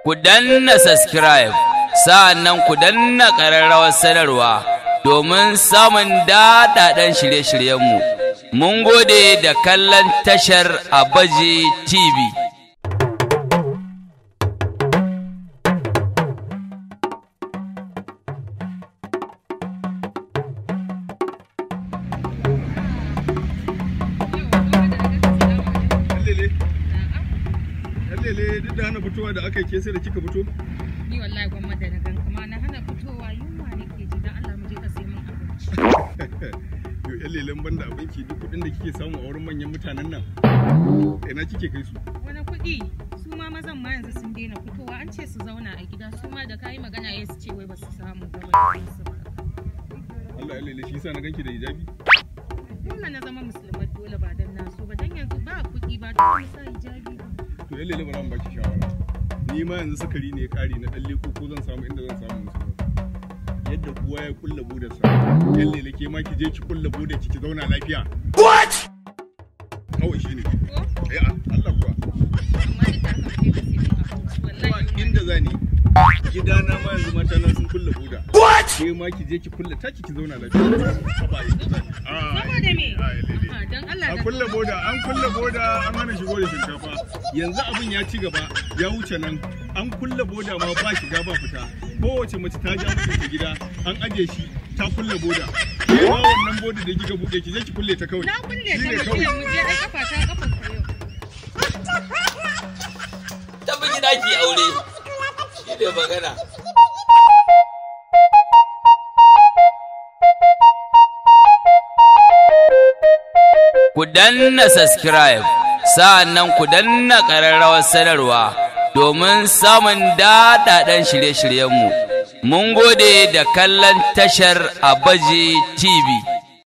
Ku danna subscribe, sa'an ku danna ƙararrawar sanarwa domin samun daɗaɗɗen shirye-shiryenmu. Mun gode da kallon tashar Abaji TV. Lele. Lele duk da hana fitowa da aka yi ke sai da kika fito? Ni wallahi gwamma da na gan kuma na hana fitowa, yunwa nake ji. Dan Allah mu je ka sai min abinci. Yo yan lelen, banda abinki, duk kuɗin da kike samu a wurin manyan mutanen nan, ina kike kai su? Wani kuɗi? Su ma mazan ma yanzu sun daina fitowa, an ce su zauna a gida. Su ma da kayi magana ya su ce wai ba su samu ba, ba su ba. Allah yan lele, shi yasa na ganki da hijabi? Dole na zama musulmar, dole, ba dan na so ba, dan yanzu ba kuɗi ba dole mu sa hijabi ba. To yan lele, bari mu baki shawara. Ni ma yanzu sukari ne ya kare, na ɗan leko ko zan samu inda zan samu musu. Yadda kowa ya kulla budarsa. Yan lele, ke ma ki je ki kulla budar ki, ki zauna lafiya. What? Kawai shine. Ko? Eh Allah kuwa. Amma duk da haka mu je ka sai min abinci Ba wallahi. Inda zani. Gidana ma yanzu mata na sun kulle buda. What? Ke ma ki je ki kulle taki, ki zauna lafiya. Ba Saboda me? lele. A'a, dan Allah An dan kulle boda, an kulle boda, an hana shigo da shinkafa. Yanzu abin ya ci gaba, ya wuce nan. An kulle boda ma ba shiga ba fita. Kowace mace ta ja mijinta gida, an aje shi, ta kulle boda. Ke ma wannan boda da kika buɗe, ki je ki kulle ta kawai. Na kulle ta. Shine Mu kawai. je, mu je, ai kafa ta kafa ka yau. Tafi gida ki aure, shi ne magana. Ku danna subscribe, sa'an ku danna ƙararrawar sanarwa domin samun daɗaɗɗen shirye-shiryenmu. Mun gode da kallon tashar Abaji TV.